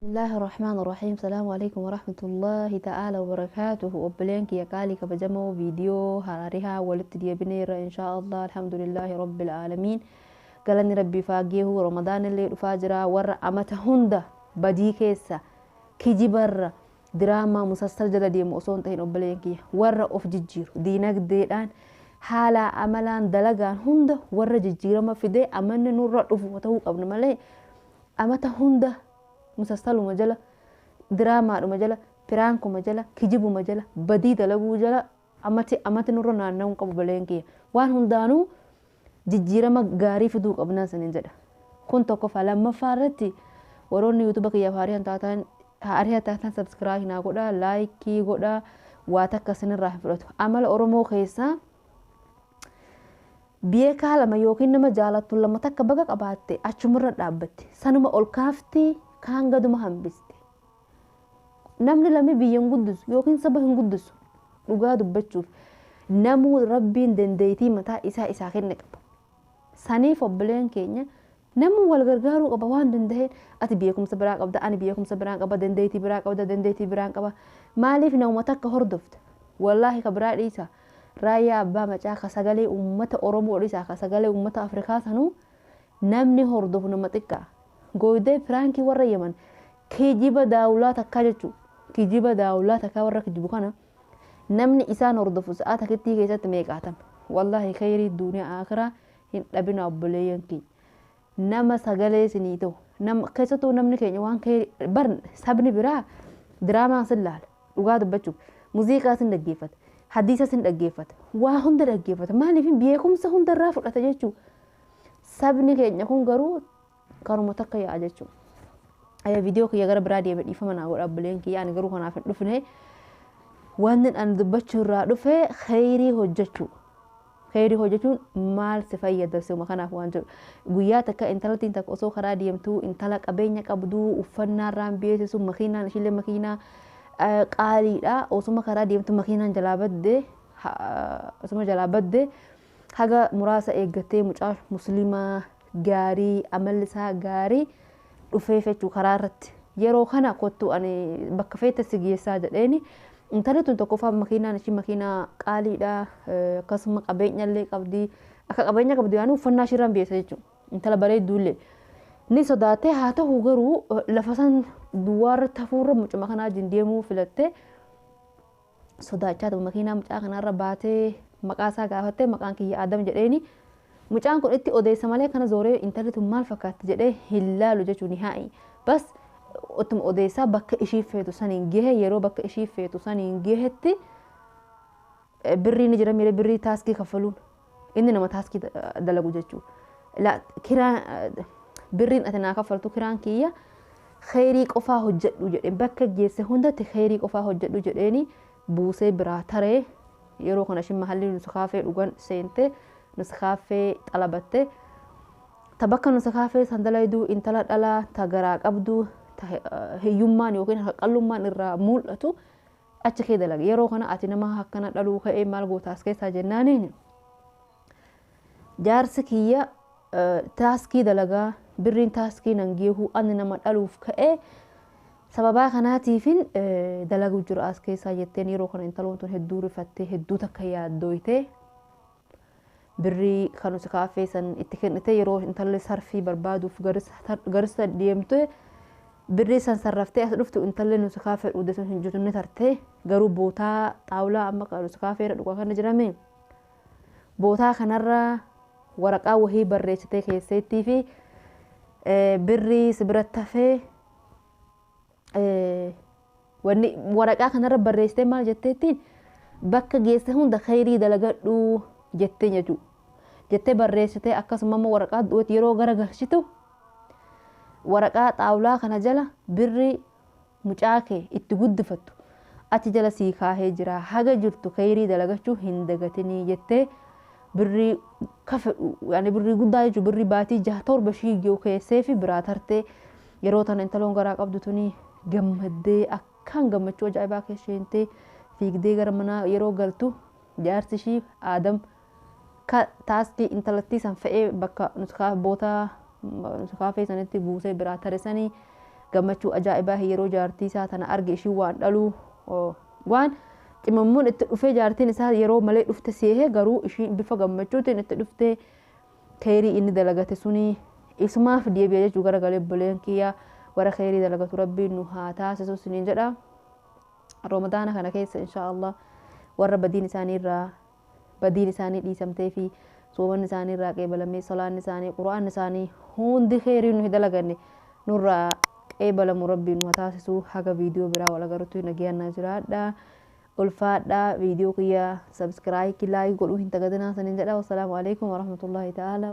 Bismillaahi Rahmaani Rahiim. Salaamu alaikum warahmatullaahi ta'aala wabarakaatuhu. Obboleen kiyya qaalii kabajamoo, viidiyoo harihaa walitti deebineerra, inshaa Allah. Alhamdulillaahi rabbil aalamiin. Galanni Rabbiif haa geehu. Ramadaan illee dhufaa jira. Warra amata hunda badii keessa kijibarra diraamaa musassal jala deemu osoo hin ta'in, obboleen kiyya, warra of jijjiiru, diinagdeedhaan, haala amalaan, dalagaan hunda warra jijjiirama fidee amanni nurra dhufu ta'uu qabna malee, amata hunda musassaluma jala, diraamaadhuma jala, piraankuma jala, kijibuma jala, badii dalaguu jala amati amati nurra naanna'uu qabu. Obboleen kiyya, waan hundaanuu jijjiirama gaarii fiduu qabnaa saniin jedha. Kun tokkoffaa. Lammaffaa irratti, warroonni YouTube kiyyaaf haariyaa taatan subscribe naa godhaa, like godhaa. Waa takka isinirraa hin fudhatu. Amala Oromoo keessaa beekaa lama yookiin nama jaalattu lama takka baga qabaatte, achumarra dhaabbatte, sanuma ol kaaftii, kaan gaduma hambiste. Namni lami biyya hin guddisu yookiin saba hin guddisu. Dhugaa dubbachuuf, namuu Rabbiin dandeettii mataa isaa isaa kenne qaba. Saniif obboleen keenya, namuu wal gargaaruu qaba waan danda'een. Ati beekumsa biraa qabda, ani beekumsa biraa qaba, dandeettii biraa qabda, dandeettii biraan qaba. Maaliif namuma takka hordofta? Wallaahi, ka biraa dhiisa, Raayyaa Abbaa Macaa, ka sagalee uummata Oromoo dhiisa, ka sagalee uummata Afrikaa sanuu namni hordofu nama xiqqaa. Gooydee piraankii warra Yaman, kijiba daawulaa takkaa jechuu, kijiba daawulaa takkaa warra kijibu kana namni isaan hordofu sa'aa takittii keessatti meeqaatama? Wallaahi, khayrii duuniyaa akiraa hin dhabina, obboleeyyan keenya. Nama sagalee isinii ta'u, nama keessattuu namni keenya waan bar sabni biraa diraamaa sin laala, dhugaa dubbachuuf muuziqaa sin dhaggeeffata, hadiisa sin dhaggeeffata, waa hunda dhaggeeffata. Maaliif? Beekumsa hundarraa fudhata jechuu. Sabni keenya kun garuu karuma takka yaa'a jechuudha. Viidiyoo kiyya gara biraa deeme, dhiifama naa godha, obboleen kiyya. Ani garuu kanaaf hin dhufne. Wanni ani dubbachuu irraa dhufe kheyrii hojjechuu. Kheyrii hojjechuun maal si fayyada suma kanaaf waan jedhu. Guyyaa takka intalattiin takka osoo karaa deemtuu, intala qabeenya qabduu, uffannaarraan beeksisu, makiinaan ishiillee makiinaa qaaliidha. Osuma karaa deemtu makiinaan jalaa badde. Osuma jalaa badde, haga muraasa eeggattee mucaa musliimaa gaarii, amalli isaa gaarii dhufee jechuu karaa irratti. Yeroo kana "Kottu, ani bakka feete si geessaa" jedheeni. Intalli tun tokkoffaa makiinaan ishii makiinaa qaaliidha, akkasuma qabeenya illee qabdi. Akka qabeenya qabdu yaani uffannaa ishiirraan beessa jechuudha. Intala bareedduullee. Ni sodaatee, haa ta'u garuu lafa san duwwaa irratti hafuurra mucuma kanaa wajjin deemuu filattee, sodaachaa ta'u makiinaa mucaa kanarra baatee maqaa isaa gaafattee, "Maqaan kiyya Adam" jedheeni. Mucaan kun itti odeessa malee kana zooree intalli tun maal fakkaatti jedhee hin laalu jechuun ni haa'i. Bas, ottuma odeessaa bakka ishii feetu saniin gahe. Yeroo bakka ishii feetu saniin gahetti, birrii ni jira miira birrii taaskii kaffaluun, inni nama taaskii dalagu jechuudha. "Kiraan birriin ati naa kaffaltu kiraan kiyya, kheyrii qofaa hojjedhu" jedhe. "Bakka geesse hundatti kheyrii qofaa hojjedhu" jedheeni buusee biraa taree. Yeroo kana ishiin mahalli nuskaafee dhugan seente, nuskaafee xalabatte. Ta bakka nuskaafee san dalayduu intala dhalaa ta garaa qabdu, ta hiyyummaan yookiin qallummaan irraa mul'atu achi kee dalaga. Yeroo kana "Ati nama akkana dhaluu ka'ee maal gootaas keessaa?" jennaaniin, "Jaarsi kiyya taaskii dalagaa, birriin taaskii nan geehu, ani nama dhaluuf ka'ee, sababaa kanaatiifin dalaguu jira as keessaa" jetteen. Yeroo kana intaloon tun hedduu rifattee, hedduu takka yaaddooytee, birrii kan kaaffee san itti kennite. Yeroo intalli sarfii barbaaduuf garisa deemte, birrii san sarraftee as dhuftu, intalli nuti kaaffee dhugde sun hin jirtu, ni tarte. Garuu bootaa xaawulaa amma nuti kaaffee irra dhugaa kana jirame, bootaa kanarra waraqaa wahii barreessitee keesseettii fi birrii si biratti hafee, wanni waraqaa kanarra barreessitee maal jetteettiin, "Bakka geesse hunda khayrii dalagadhu" jettee jechuudha. Jettee barreessitee, akkasuma immoo waraqaa yeroo gara galchitu, waraqaa xaawulaa kana jala birrii mucaa kee itti guddifattu achi jala sii kaahee jira, haga jirtu khayrii dalagachuu hin dagatinii jettee, birrii kafe yaani birrii guddaa jechuun birrii baatii jaha torba shii ga'u keessee fi biraa tartee. Yeroo tana intaloon garaa qabdu tuni gammaddee, akkaan gammachuu ajaa'ibaa keessa seentee, fiigdee gara manaa yeroo galtu, jaarsi ishii Aadam ka taaskii intalattii san fe'ee bakka bootaa kaafee sanitti buusee biraa tare sanii. Gammachuu ajaa'ibaa yeroo jaartii isaa tana arge ishiin waan dhaluu waan cimammuun itti dhufee jaartiin isaa yeroo malee dhufte seehee, garuu ishiin bifa gammachuutiin itti dhuftee kheyrii inni dalagate suni isumaaf deebi'a jechuu. Garagalee obboleen kiyya, warra kheyrii dalagatu Rabbiin nu haa taasisu siniin jedha. Ramadaana kana keessa insha Allah warra badiin isaanii irraa badiin isaanii dhiisamtee fi soomanni isaanii irraa qeebalamee, salaanni isaanii, quraanni isaanii hundi kheyrii nu dalaganne nurraa qeebalamu Rabbiin nu haa taasisu. Haga viidiyoo biraa wal agarrutti nagayaan naa jiraadha. Ulfaadha, viidiyoo kiyya subscribe, like godhuu hin dagatinaa saniin jedha. Wassalaamu alaikum warahmatullahi ta'ala.